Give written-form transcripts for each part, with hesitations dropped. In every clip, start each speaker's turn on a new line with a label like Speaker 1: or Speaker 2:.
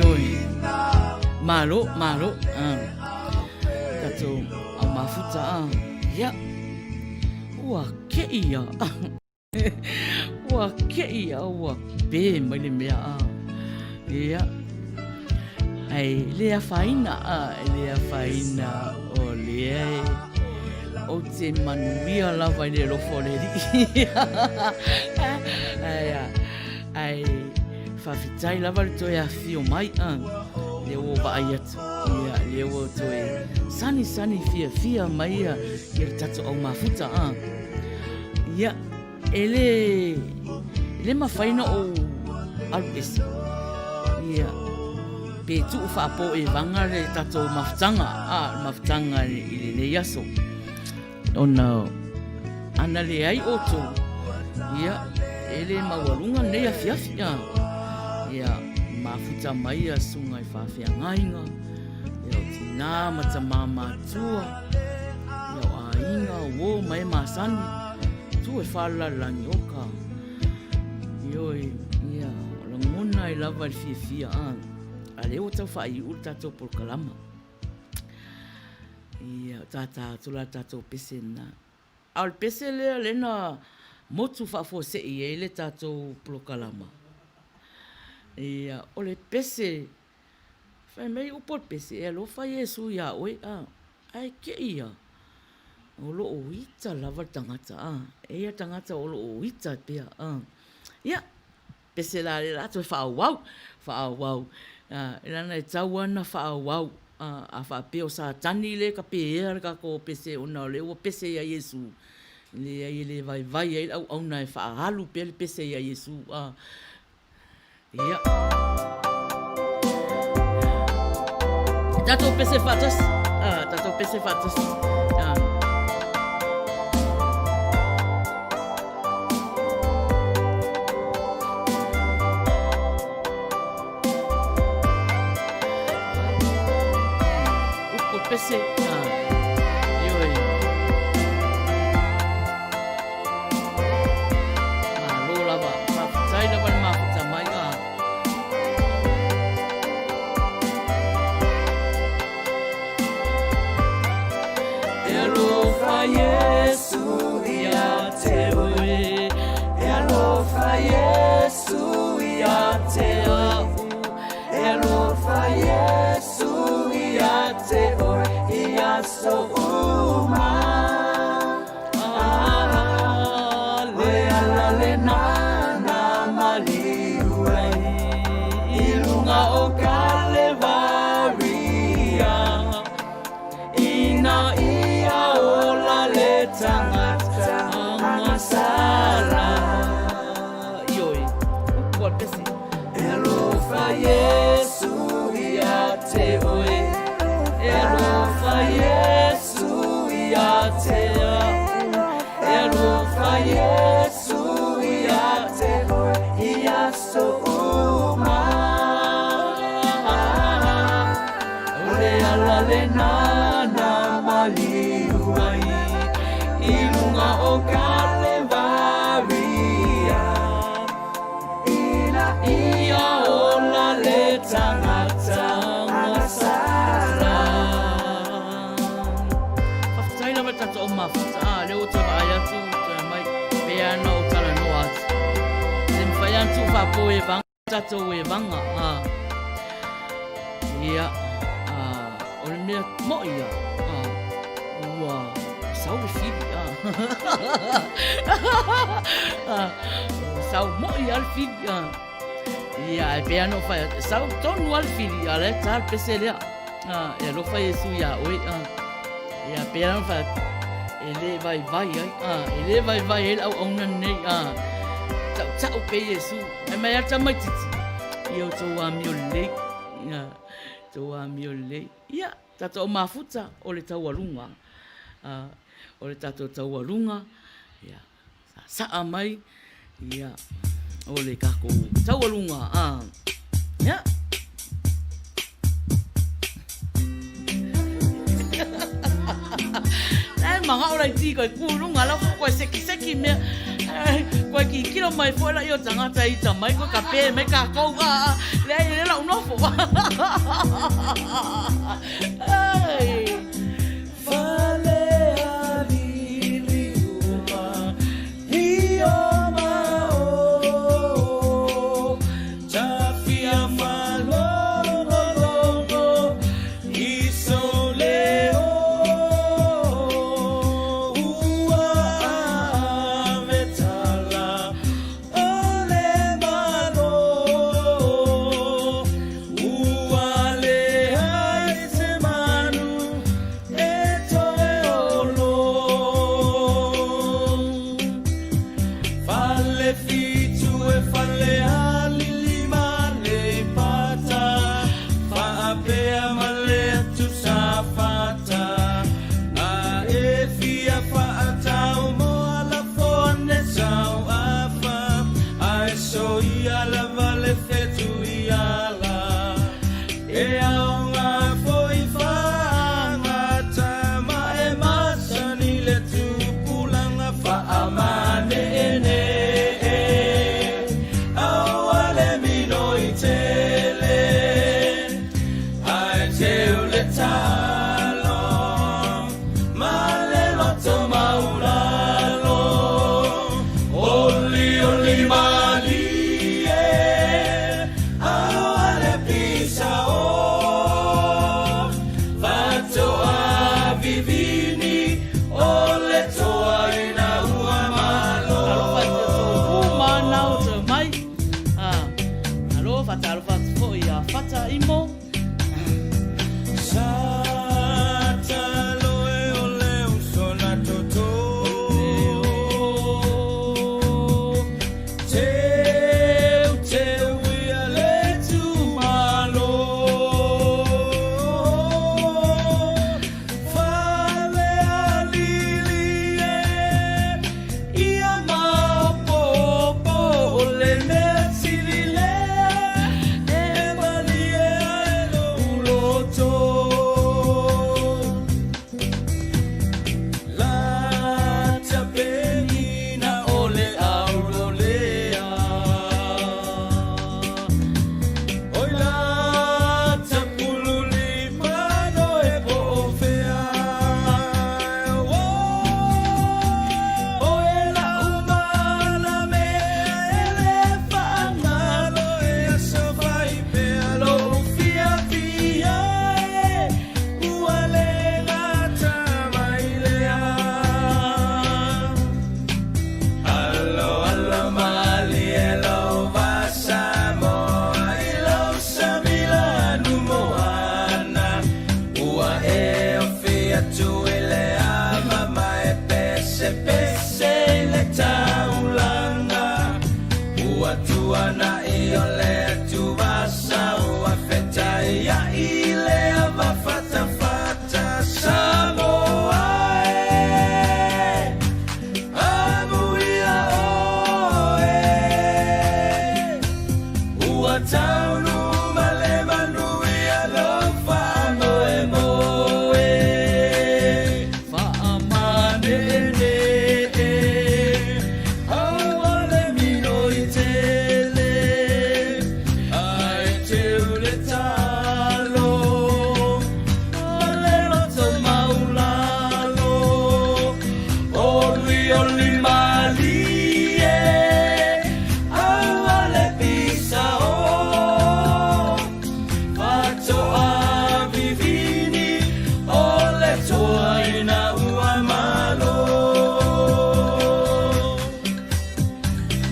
Speaker 1: Ioe. Malo, malo. Ah. Tatou au mafuta ah. Ia. Ua keʻi ia. Ua keʻi ia, ua pē mai le mea ah. Ia. Ai le afaina ah, e le afaina o lea e ou te manuia lava i le alofa o le Alii. Ai, ai, faafetai lava le toe afifio mai, ah, lea ua vaai atu, ia, lea ua toe sanisani fiafia mai ia, ia le tatou au mafuta, ah. Ia, e le, e le mafai ona ou alu ese. Ia, pe tuu faapoevaga le tatou mafutaga, a, le mafutaga i lenei aso. Ona, ana leai outou, ia, e le maualuga lenei afiafi, a. Ia, mafuta mai ia susuga i faafeagaiga, ia o tinā ma tamā matua, Ia o aiga, o uo ma e masani, tu e whalalani o ka. Ioi, ia, o lagona ai lava i le fiafia, a, a lea ua tau faaiuiu le tatou polokalama. Ia, o tātā atu la le tatou pese lena. A o le pese lea lea na motu faafuasei ai le tatou polokalama. Ia, o le pese, fai mai upu o le pese, e alofa Iesu iā oe, a. Ae kei ia, o lo o ita lava le tagata, a, e ia tagata o lo o ita pea, a. Ia, pese la le la toe faaauau, faaauau, a, e lana e tau ana faaauau, a, a faapea o Satani le ka pea le kakou pese ona o lea ua pese ia Iesu, leai e le vaivai ai le auauna e faaalu pea le pese ia Iesu, a. Ia. Tatou pese faatasi. Ah, tatou pese faatasi. Ah. Upu pese. Ah. Ioe. Malo lava, faafetai lava le mafuta mai a. E alofa Iesu ia te oe, e alofa Iesu ia te au, e alofa Iesu ia te oe, ia so uma. E alofa Iesu ia te au E alofa Iesu ia te oe I aso uma O le ala lena na maliu ai I lunga o Kalevaria Ina ia ola le tangata agasala. Faafetai lava le tatou mafuta, a lea ua toe vaai atu, toe aumai, pei lava ona ou talanoa atu. Le mafai lava ona tuu faapo e vaga tatou evaga, a. Ia, a, o le mea moʻi ia, a, ua sau le fili, a. a ua sau moʻi lava le fili, a. Ia, ae pei lava ona ou fai atu, sau tonu lava le fili, a o la e ta le pese lea. A, e alofa Iesu iā oe, a. Ia, pei lava ona fai atu, e le vaivai ai, a, e le vaivai ai le auauna lenei, a. Taʻutaʻu pea Iesu, fai mai lava le tamaitiiti, ia outou amio lelei, ia, outou amio lelei. Ia, tatou mafuta o le taualuga, a, o le tatou taualuga, ia, Sasaa mai, ia, o le tatou taualuga, a, ia. Lae manao laiti koe ku i luga la fo koe sekiseki mea. Koe kikilo mai foi la i o tagata i ta mai koe ka pē mai kākou a a leai e le lau nofo. Ai.
Speaker 2: Fale alili uma i o ma o Tafia malongolongo i sou leo Ua ave tala o le Malo Ua leai se manu e toe olo Fale fitu e fale alili ma le pata Faapea ma le atu sa fata A e fia faatau mo ala foane sau afa Ae soia lava le fetu i ala E aoga foi faagata ma e masani le tupulaga faamaneene Aua le minoi tele ae teu le talo ma le loto maulalo Olioli malie aua le pisa o Fatoa vivini o le toa ina ua malo.
Speaker 1: Alofa i te tōpū māna o te mai. Ah, alofa, talofa atu foi ia Fata Imo.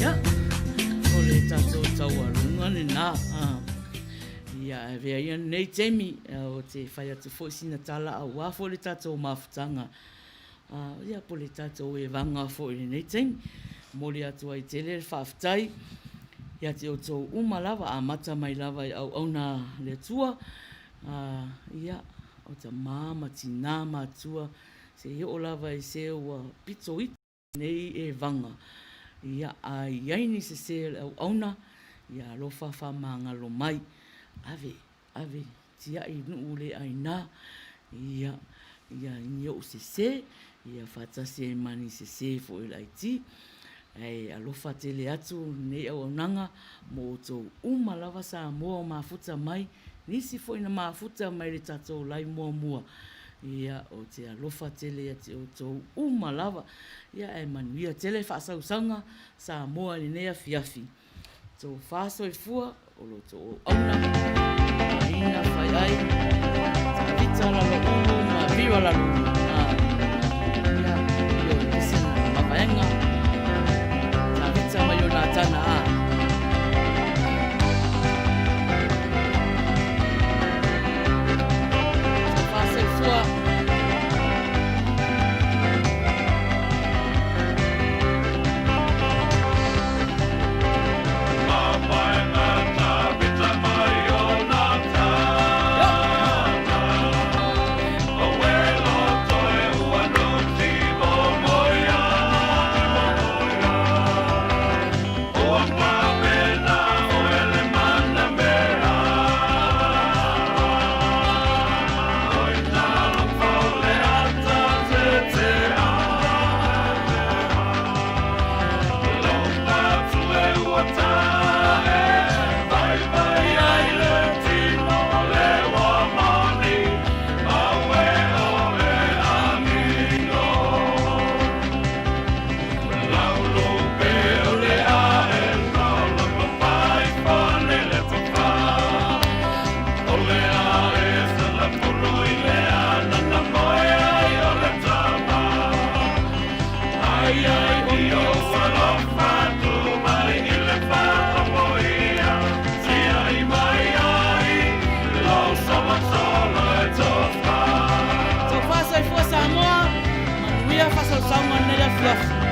Speaker 1: Ia, o le tatou taualuga lenā. Ia, e avea ia lenei taimi o te whai atu foi sina tala auā foi le tatou mafutaga. Ia, po le tatou evaga foi i lenei taimi. Momoli atu ai tele le faafetai ia te outou uma lava, amata mai lava i auauna a le Atua, ia, o tama ma tinā matua, seia oo lava i se ua pito iti lenei evaga, ia, a i ai ni sese o le auauna, ia alofa faamagalo mai, ave, ave tiai nuu le aina, ia, ia ni ou sese, ia faatasi ai ma ni sese foi o le IT. Ae alofa tele atu lenei auaunaga mo outou uma lava Samoa o mafuta mai, nisi foi na mafuta mai le tatou lae muamua, ia ou te alofa tele ia te outou uma lava. Ia ae manuia tele faasausauga Samoa i lenei afiafi. Tofa soifua o lo outou auauna, Maina Faiai, Tavita Laloulu ma Vera Laloulu. Ia, ioe, listen, mavaega, Tavita ma Ionatana, a. Tofa soifua. Tofa soifua Samoa, manuia faasausauga o lenei afiafi.